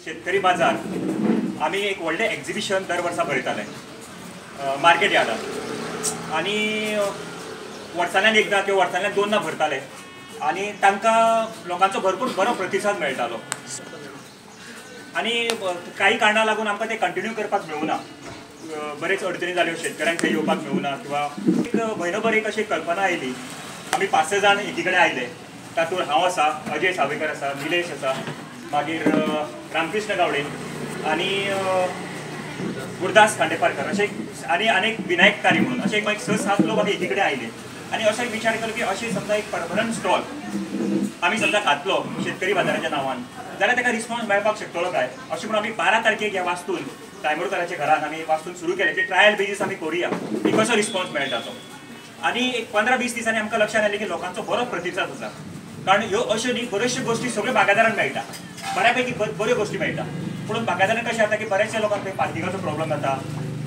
शेतकरी बाजार आमी एक व्हडलें एक्झिबिशन दर वर्सा भरयताले मार्केट यार्डार आनी वर्सांतल्यान एकदां किंवा वर्सांतल्यान दोनदां भरताले आनी तांकां लोकांचो भरपूर बरो प्रतिसाद मेळटालो आनी काही कारणां लागून आमकां ते कंटिन्यू करपाक मेळूना. बरेच अडचणी जाल्यो, शेतकऱ्यांक थंय येवपाक मेळूना किंवा एक म्हयनोभर एक अशी कल्पना आयली. आमी 5-6 जाण एकी कडेन आयले, तातूंत हांव आसा, अजय सावेकर आसा, निलेश आसा, मागीर रामकृष्ण गावडे आनी गुरदास खांडेपारकर अशे आनी अनेक विनायक तारी म्हणून अशे एक मागीर 6-7 लोक आमी एकी कडेन आयले आनी असो एक विचार केलो की अशें समजा एक परमनंट स्टॉल आमी समजा घातलो शेतकरी बाजाराच्या नांवान जाल्यार ताका रिस्पॉन्स मेळपाक शकतलो काय अशें म्हणून आमी 12 तारखेक ह्या वास्तून तायमोरकाराच्या घरान आमी वास्तून सुरू केलें की ट्रायल बेजीस आमी करुया की कसो रिस्पॉन्स मेळटा तो. आनी एक 15-20 दिसांनी आमकां लक्षांत आयलें की लोकांचो बरो प्रतिसाद आसा, कारण ह्यो अश्यो न्ही बऱ्योचश्यो गोश्टी सगळ्यो बागायतदारांक मेळटा, बऱ्यापैकी बऱ्यो गोश्टी मेळटा. पूण बागायतदारांक कशें जाता की बऱ्याचशा लोकांक थंय पार्किंगाचो प्रॉब्लम जाता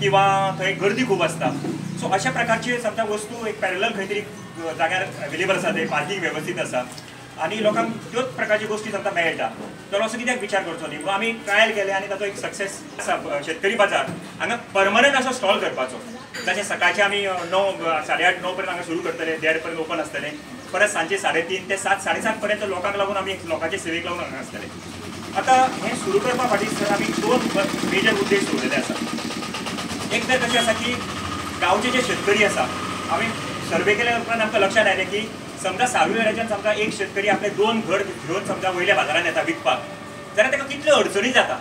किंवा थंय गर्दी खूब आसता. सो अशा प्रकारचे समजा वस्तू एक पॅरलल खंय तरी जाग्यार अवेलेबल आसा, थंय पार्किंग वेवस्थीत आसा आनी लोकांक त्योच प्रकारच्यो गोश्टी समजा मेळटा तर असो कित्याक विचार करचो न्ही म्हणून आमी ट्रायल केलें आनी ताचो एक सक्सेस आसा. शेतकरी बाजार हांगा परमनंट असो स्टॉल करपाचो, जशें सकाळचें आमी 9, 8:30, 9 पर्यंत हांगा सुरू करतले, 1:30 पर्यंत ओपन आसतलें, परत सांजचे 3:30 ते 7, 7:30 पर्यंत लोकांक लागून आमी लोकांचे सेवेक लागून हांगा आसतले. आतां हें सुरू करपा फाटीं सर आमी 2 मेजर उद्देश दवरलेले आसा. एक तर कशें आसा की गांवचे जे शेतकरी आसा, आमी सर्वे केल्या उपरांत आमकां लक्षांत आयलें की समजा सावयवेऱ्याच्यान समजा एक शेतकरी आपले 2 घड घेवन समजा वयल्या बाजारान येता विकपाक जाल्यार ताका कितल्यो अडचणी जाता.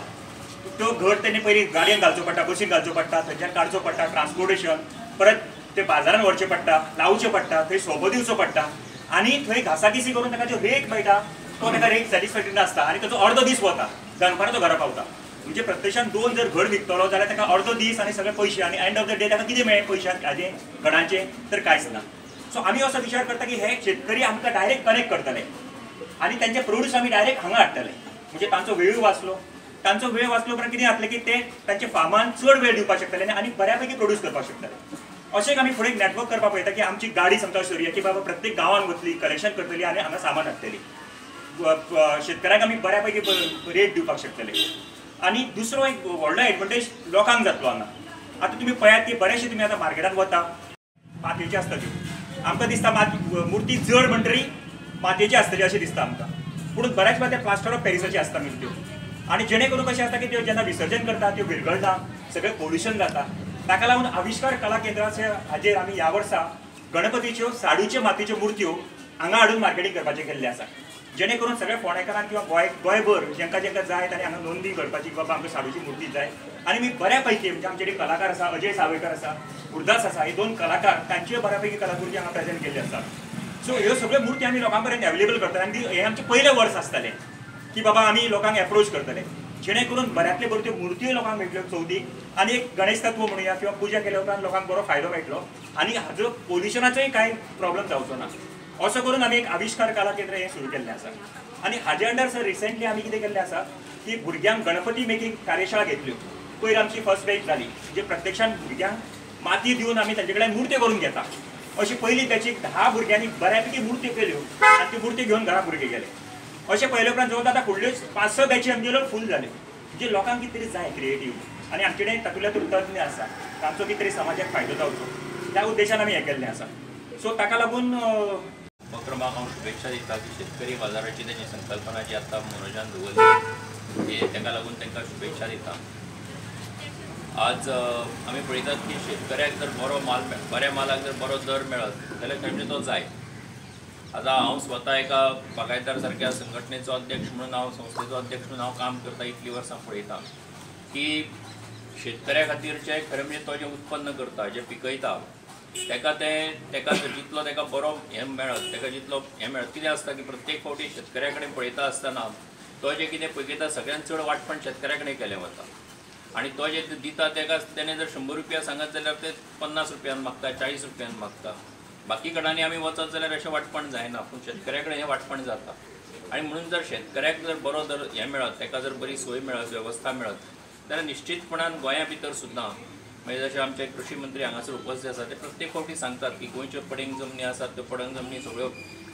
त्यो घड तेणी पयलीं गाडयेन घालचो पडटा, बसीन घालचो पडटा, थंयच्यान काडचो पडटा, ट्रान्सपोर्टेशन, परत ते बाजारान व्हरचें पडटा, लावचें पडटा, थंय सोबो दिवचो पडटा आनी थंय घासाघिसी करून ताका जो रेट मेळटा तो ताका रेट सॅटिस्फॅक्टरी नासता आनी ताचो अर्दो दीस वता, दनपारां तो घरा पावता. म्हणजे प्रत्यक्षान 2 जर घड विकतलो जाल्यार ताका अर्दो दीस आनी सगळे पयशे आनी एंड ऑफ the day ताका कितें मेळ्ळें पयशांक हाजें घडांचें तर कांयच ना. सो आमी असो विचार करता की हे शेतकरी आमकां डायरेक्ट कनेक्ट करतले आनी तांचे प्रोड्यूस आमी डायरेक्ट हांगा हाडटले, म्हणजे तांचो वेळूय वाचलो. तांचो वेळ वाचलो उपरांत कितें जातलें की ते तांच्या फार्मान चड वेळ दिवपाक शकतले आनी बऱ्यापैकी प्रोड्यूस करपाक शकतले. अशें आमी फुडें एक नॅटवर्क करपाक पळयता की आमची गाडी समजा सुरया की बाबा प्रत्येक गांवान वतली, कलेक्शन करतली आनी हांगा सामान हाडटली, शेतकऱ्यांक आमी बऱ्यापैकी रेट दिवपाक शकतले. आनी दुसरो एक व्हडलो एडवांटेज लोकांक जातलो हांगा. आतां तुमी पळयात की बरेचशे तुमी आतां मार्केटान वता मातयेची आसता त्यो, आमकां दिसता मुर्ती जड म्हणटरी मातयेची आसतली अशें दिसता आमकां, पूण बऱ्याच वेळार त्या प्लास्टर ऑफ पॅरिसाची आसता मुर्त्यो आनी जेणे करून कशें आसता की त्यो जेन्ना विसर्जन करता त्यो विरगळटा, सगळें पोल्युशन जाता. ताका लागून आविश्कार कला केंद्राचे हाजेर आमी ह्या वर्सा गणपतीच्यो साडूच्यो मातयेच्यो मुर्त्यो हांगा हाडून मार्केटींग करपाचें केल्लें आसा, जेणे करून सगळे फोंडेकारांक किंवा गोंयभर जेंकां जेंकां जाय तांणी हांगा नोंदणी करपाची बाबा आमकां साडूची मुर्ती जाय. आनी मी बऱ्यापैकी म्हणजे आमचे कलाकार आसा, अजय सावेकर आसा, गुरदास आसा, हे 2 कलाकार तांच्यो बऱ्यापैकी कलाकृती हांगा प्रेजेंट केल्ली आसा. सो ह्यो सगळ्यो मुर्ती आमी लोकां पर्यंत अवेलेबल करतले आनी हें आमचें पयलें वर्स आसतलें की बाबा आमी लोकांक एप्रोच करतले, जेणे करून बऱ्यांतले बऱ्यो त्यो मुर्त्योय लोकांक मेळटल्यो चवथीक आनी एक गणेश तत्व म्हणुया किंवा पुजा केल्या उपरांत लोकांक बरो फायदो मेळटलो आनी हाजो पोल्युशनाचोय कांय प्रॉब्लम जावचो ना. असो करून आमी एक आविश्कार कला केंद्र हें सुरू केल्लें आसा. आनी हाजे अंडर सर रिसेंटली आमी कितें केल्लें आसा की भुरग्यांक गणपती मेकिंग कार्यशाळा घेतल्यो. पयर आमची फर्स्ट बॅच जाली, म्हणजे प्रत्यक्षान भुरग्यांक माती दिवन आमी तांचे कडेन मुर्त्यो करून घेता. अशी पयली बॅचीक 10 भुरग्यांनी बऱ्यापैकी मुर्त्यो केल्यो आनी त्यो मुर्त्यो घेवन घरा भुरगे गेले. अशें पयले उपरांत जवळ आतां फुडल्यो 5-6 बॅची आमगेल्यो फूल जाल्यो. म्हणजे लोकांक कितें तरी जाय क्रिएटीव आनी आमचे कडेन तातूंतल्या तातूंत तज्ञ आसा, तांचो कितें तरी समाजाक फायदो जावचो त्या उद्देशान आमी हें केल्लें आसा. सो ताका लागून उपक्रमाक हांव शुभेच्छा दिता की शेतकरी बाजाराची तेजी संकल्पना जी आतां मनोजान दवरली ती ताका लागून तांकां शुभेच्छा दिता. आज आमी पळयतात की शेतकऱ्याक जर बरो माल, बऱ्या मालाक जर बरो दर मेळत जाल्यार खंय तो जाय. आतां हांव स्वता एका बागायतदार सारक्या संघटनेचो अध्यक्ष म्हणून, हांव संस्थेचो अध्यक्ष म्हणून हांव काम करता इतलीं वर्सां पळयता की शेतकऱ्या खातीर जें खरें म्हणजे तो जें उत्पन्न करता, जें पिकयता ताका तें ताका जितलो ताका बरो हें मेळत, ताका जितलो हें मेळत. कितें आसता की प्रत्येक फावटी शेतकऱ्या कडेन पळयता आसतना तो जें कितें पिकयता सगळ्यांत चड वांटपण शेतकऱ्या कडेन केलें वता आनी तो जे दिता ताका तेणें जर 100 रुपया सांगत जाल्यार ते 50 रुपयान मागता, 40 रुपयान मागता. बाकी कडांनी आमी वचत जाल्यार अशें वांटपण जायना, पूण शेतकऱ्या कडेन हें वांटपण जाता. आनी म्हणून जर शेतकऱ्याक जर बरो दर हें मेळत, ताका जर बरी सोय मेळत, वेवस्था मेळत जाल्यार निश्चितपणान गोंया भितर सुद्दां म्हणजे जशें आमचे कृषी मंत्री हांगासर उपस्थित आसा ते प्रत्येक फावटी सांगतात की गोंयच्यो पडींग जमनी आसात त्यो पडंग जमनी सगळ्यो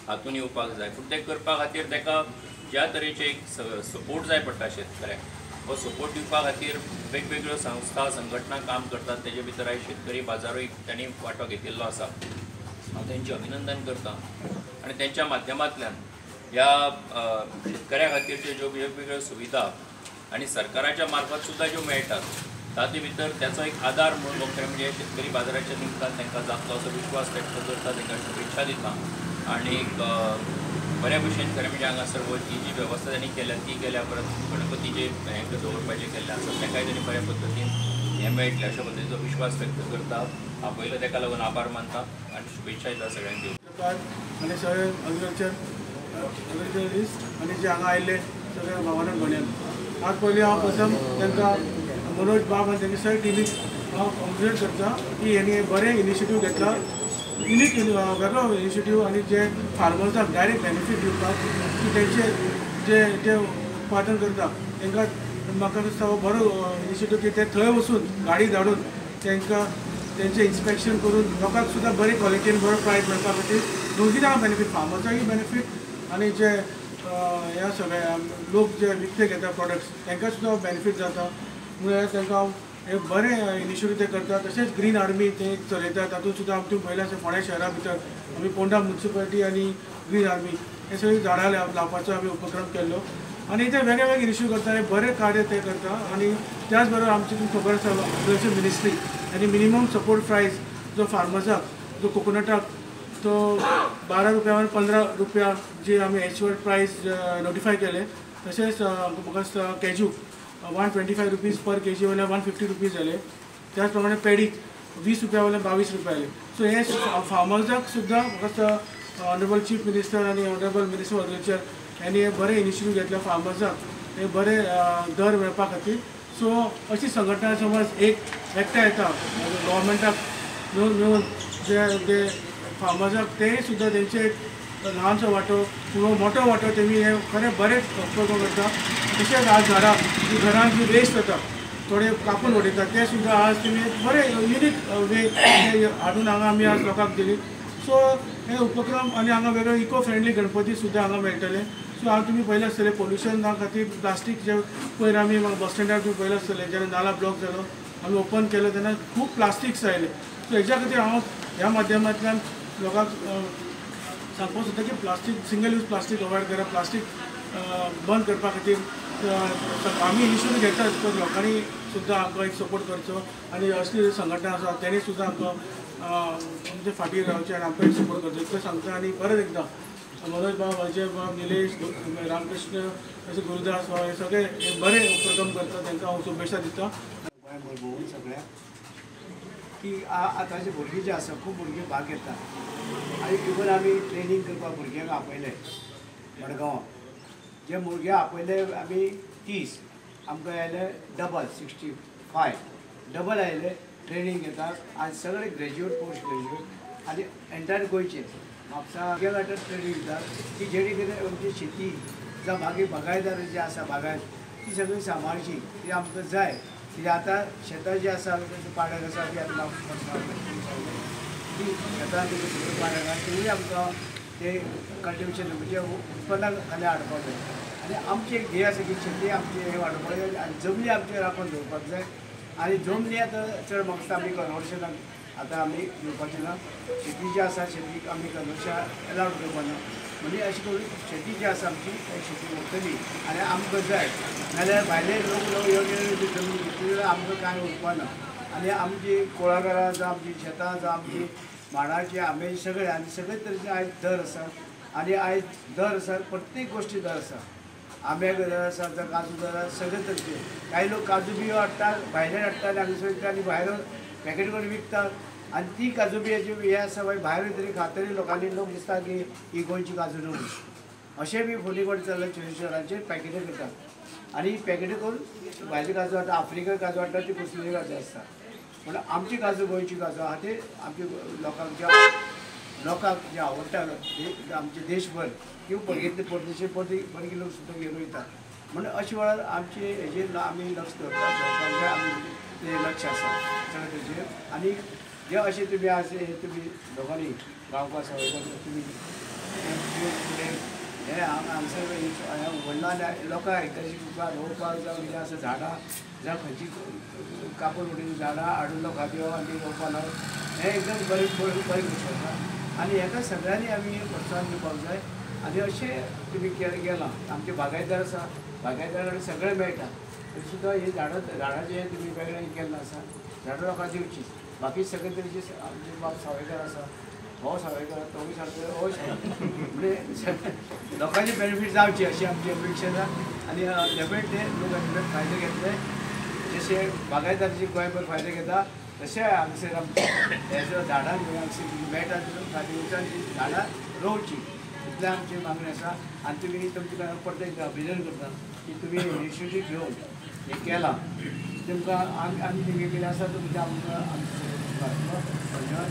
हातून येवपाक जाय. पूण तें करपा खातीर ताका ज्या तरेचे एक सपोर्ट जाय पडटा शेतकऱ्याक, हो सपोर्ट दिवपा खातीर वेगवेगळ्यो संस्था संघटना काम करतात. तेजे भितर आयज शेतकरी बाजारूय तांणी वांटो घेतिल्लो आसा. हांव तेंचें अभिनंदन करता आनी तेंच्या माध्यमांतल्यान ह्या शेतकऱ्या खातीरच्यो ज्यो वेगवेगळ्यो सुविधा आनी सरकाराच्या मार्फत सुद्दां ज्यो मेळटात तातूंत भितर त्याचो एक आदार म्हणून खरें म्हणजे शेतकरी बाजाराच्या निमतान तांकां जातलो असो विश्वास व्यक्त करता, तांकां शुभेच्छा दिता. आनी बऱ्या भशेन खरें म्हणजे हांगासर ही जी वेवस्था तांणी केल्या ती केल्या परत गणपतीचे हें दवरपाचें केल्लें आसा ताकाय तांणी बऱ्या पद्दतीन हें मेळटलें अशा पद्दतीचो विश्वास व्यक्त करता. आपयलो ताका लागून आभार मानता आनी शुभेच्छा दिता सगळ्यांक दिवन. आनी सगळे एग्रीकल्चरिस्ट आनी जे हांगा आयिल्ले सगळे भावान भयण्यान आज पयलीं हांव प्रथम तांकां मनोज बाब आनी तेंचे सगळे टिमीक हांव कॉंग्रेट करता की हेणी बरें इनिशिएटीव घेतला, युनीक वेगळो इनिशिएटीव आनी जे फार्मर्साक डायरेक्ट बेनिफीट दिवपाक की तेंचे जे जे उत्पादन करता तांकां म्हाका दिसता हो बरो इनिशिएटीव की ते थंय वचून गाडी धाडून तांकां तेंचें इन्स्पेक्शन करून लोकांक सुद्दां बरी क्वॉलिटीन बरो प्रायस मेळपा खातीर दोगी जाणां बेनिफीट, फार्मर्साकय बेनिफीट आनी जे ह्या सगळे लोक जे विकते घेता प्रोडक्ट्स तांकां सुद्दां बेनिफीट जाता. म्हणल्यार तांकां हांव हे बरें इनिशिएटीव ते करता. तशेंच ग्रीन आर्मी ते चलयता तातूंत सुद्दां आमची पयलें आसा फोंड्या शहरा भितर आमी पोंडा म्युनिसिपालिटी आनी ग्रीन आर्मी हे सगळीं झाडां लावपाचो आमी उपक्रम केल्लो आनी ते वेगळे वेगळे इनिशिएटीव करता, हे बरें कार्य ते करता. आनी त्याच बरोबर आमची तुमकां खबर आसा एग्रीकल्चर मिनिस्ट्री आनी मिनिमम सपोर्ट प्रायस जो फार्मर्साक जो कोकोनटाक तो 12 रुपया 15 रुपया जी आमी एक्चुअल प्रायस नोटिफाय केले. तशेंच म्हाका दिसता कॅजू 125 रुपीज पर केजी वयल्यान 150 रुपीज जाले. त्याच प्रमाणे पेडीक 20 रुपया वयल्यान 22 रुपया जाले. सो हे फार्मर्साक सुद्दां म्हाका दिसता ऑनरेबल चीफ मिनिस्टर आनी ऑनरेबल मिनिस्टर ऑफ एग्रीकल्चर हांणी हे बरें इनिशिएटीव घेतला फार्मर्साक हे बरे दर मेळपा खातीर. सो अशी संघटना समज एक एकठांय येता गव्हर्मेंटाक मेळून मेळून जे जे फार्मर्साक ते सुद्दां तेंचे एक ल्हानसो वांटो किंवा मोठो वांटो तेमी हे खरें बरेंच उपक्रम करता. तशेंच आज झाडां जी घरान जी वेस्ट जाता थोडे कापून उडयता ते सुद्दां आज तेमी बरे युनीक वे हाडून हांगा आमी आज लोकांक दिली. सो हे उपक्रम आनी हांगा वेगळे इको फ्रेंडली गणपती सुद्दां हांगा मेळटले. सो हांव तुमी पळयलें आसतलें पोल्युशना खातीर प्लास्टीक जे पयर आमी बस स्टँडार तुमी पळयलें आसतलें जेन्ना नाला ब्लॉक जालो आमी ओपन केलो तेन्ना खूब प्लास्टिक्स आयले. सो हेज्या खातीर हांव ह्या माध्यमांतल्यान लोकांक सांगपाक सोदता की plastic single use plastic avoid करा, प्लास्टीक बंद करपा खातीर आमी इनिशिएटीव घेतात पण लोकांनी सुद्दां आमकां एक सपोर्ट करचो आनी असली संघटना आसा तेणी सुद्दां आमकां आमचे फाटीं रावचें आनी आमकां एक सपोर्ट करचो इतलें सांगता. आनी परत एकदां मनोज बाब, अजय बाब, निलेश, रामकृष्ण, अशें गुरुदास बाब हे सगळे हे बरे उपक्रम करता तांकां हांव शुभेच्छा दिता. गोंय भोंवून सगळ्याक की आतांचे भुरगीं जे आसा खूब भुरगीं भाग घेतात आनी इवन आमी ट्रेनींग करपाक भुरग्यांक आपयले मडगांवां. जे भुरगे आपयले आमी 30 आमकां आयले डबल 65 डबल आयले ट्रेनींग घेतात आनी सगळे ग्रॅज्युएट पोस्ट ग्रॅज्युएट आनी एंटायर गोंयचे म्हापसा भुरग्यांक ट्रेनींग दितात की जेणे करून आमची शेती जावं मागीर बागायतदार जे आसा बागायत ती सगळी सांबाळची ती आमकां जाय. कित्याक आतां शेतां जी आसा पाडक आसा ती आतां ती शेतां सगळीं पाडक आसा तिवूय आमकां ते कल्टिवेशन म्हणजे उत्पन्नाक खाली हाडपाक जाय. आनी आमची एक ध्येय आसा की शेती आमची हे वाडोवपाक जाय आनी जमनी आमची राखून दवरपाक जाय. आनी जमनी आतां चड म्हाका आमी कन्वर्शनाक आतां आमी दिवपाचें ना. शेती जी आसा शेतीक आमी कन्वर्शन एलावड करपाक ना. म्हणजे अशें करून शेती जी आसा आमची शेती उरतली आनी आमकां जाय. नाजाल्यार भायले लोक येवन जमनी घेतली जाल्यार आमकां कांय उरपा ना. आनी आमची कुळागरां जावं आमची शेतां जावं आमची माडाचे आंबे सगळे आनी सगळे तरेचे आयज दर आसा आनी आयज दर आसा प्रत्येक गोश्टी दर आसा. आंब्याक दर आसा, जावं काजू दर आसा, सगळे तरेचे. कांय लोक काजू बियो हाडटात भायल्यान हाडटात आनी हांगासर विकतात आनी भायर पॅकेट करून विकतात आनी ती काजू बियाची हें आसा मागीर भायर तरी खातरी लोकांनी लोक दिसता की ही गोंयची काजू न्हू अशें बी फोंडी कोण चल्ला शहरांचेर पॅकेटां करतात आनी पॅकेटां करून भायली काजू हाडटा, आफ्रिकन काजू हाडटा, ती कसली काजू आसता. पूण आमची काजू गोंयची काजू आहा ते आमचे लोकांक जे लोकांक जे आवडटा आमचे देशभर किंवा परगेतले परदेशी परकी लोक सुद्दां घेवन वयता. म्हणून अशे वेळार आमचे हेजेर आमी लक्ष दवरता, आमी ते लक्ष आसा सगळें तेजेर. आनी जे अशें तुमी आज हे तुमी दोगांनी गांवकार सवयकार तुमी फुडें हें हांगासर हें उगडलां आनी लोकांक एकदांची तुका रोवपाक जावं कितें आसा झाडां जावं खंयची कापून उडयली झाडां हाडून लोकांक दिवप आनी ती रोवपाक लावप हें एकदम बरी बरी गोश्ट आसा आनी हेका सगळ्यांनी आमी प्रोत्साहन दिवपाक जाय. आनी अशें तुमी गेलां आमचे बागायतदार आसा, बागायतदारा कडेन सगळें मेळटा तरी सुद्दां ही झाडां झाडांचें तुमी वेगळें केल्लें आसा, झाडां लोकांक दिवची. बाकी सगळे तरेचे आमचे बाब सावयकार आसा, हो सावयकार तोवूय सारको होय सावयकार, म्हणजे लोकांचे बेनिफीट जावचे अशी आमची अपेक्षा आसा. आनी डेफिनेटली लोक हाजे फायदे घेतले, जशे बागायतदाराचे गोंयभर फायदे घेता तशें हांगसर आमचे हे जो झाडां हांगसर मेळटा तितून फायदे घेवचे आनी झाडां रोवची इतलें आमची मागणी आसा. आनी तुमी तुमचे कडेन परत एकदां अभिनंदन करता की तुमी इनिशिएटीव घेवन हें केलां, तुमकां आमी तुमगे कितें आसा तुमचें आमकां आमचें धन्यवाद.